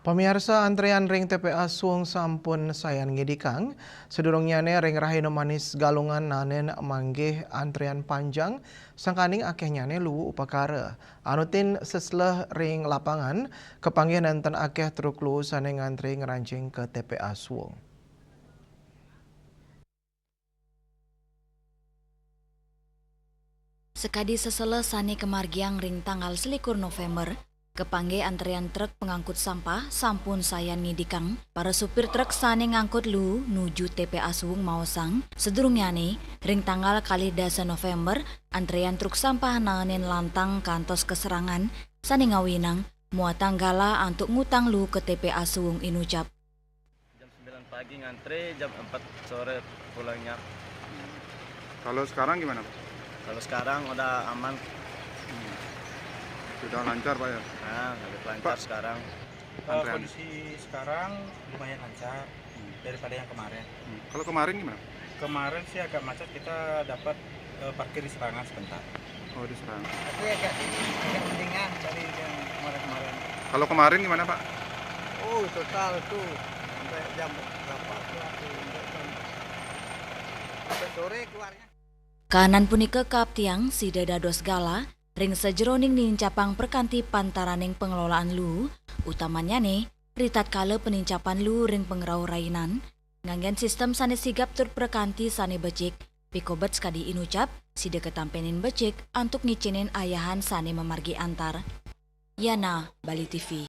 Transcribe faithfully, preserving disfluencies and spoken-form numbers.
Pamiarsa, antrian ring T P A Suwung sampun sayan ngidikang. Sadurungnyane ring rahina Manis Galungan naenin manggih antrian panjang, sangkaning akehnyane luu upakara. Anutin seseleh ring lapangan, kapanggih nenten akeh truk luu sane ngantri ngranjing ka T P A Suwung. Sakadi seseleh sane kamargiang ring tanggal selikur November, kapanggih antrian truk pangangkut sampah sampun sayan ngidikang. Para supir truk sane ngangkut luu nuju T P A Suwung maosang, sadurungnyane, ring tanggal kalih dasa November, antrian truk sampah naenin lantang kantos kaserangan, sane ngawinang muatang galah antuk ngutang luu ka T P A Suwung inucap. Jam sembilan pagi ngantri, jam empat sore pulangnya. Kalau sekarang gimana, Pak? Kalau sekarang udah aman. Hmm. Sudah lancar, Pak, ya? Nah, lebih lancar Pak, sekarang. Eh, antrean. Kondisi sekarang lumayan lancar, hmm, daripada yang kemarin. Hmm. Kalau kemarin gimana? Kemarin sih agak macet, kita dapat, eh, parkir di serangan sebentar. Oh, di serangan. Tapi agak, agak mendingan dari yang kemarin-kemarin. Kalau kemarin gimana, Pak? Oh, total tuh sampai jam berapa tuh aku, sampai jam, sampai sore keluarnya. Kahanan punika kaaptiang sida dados galah ring sajeroning nincapang prakanti pantaraning pengelolaan luu, utamannyane ritatkala panincapan luu ring pangrauh rainan, nganggen sistem sane sigap tur prakanti sane becik, pikobet sakadi inucap, sida katampenin becik antuk ngicinin ayahan sane mamargi antar. Yana, Bali T V.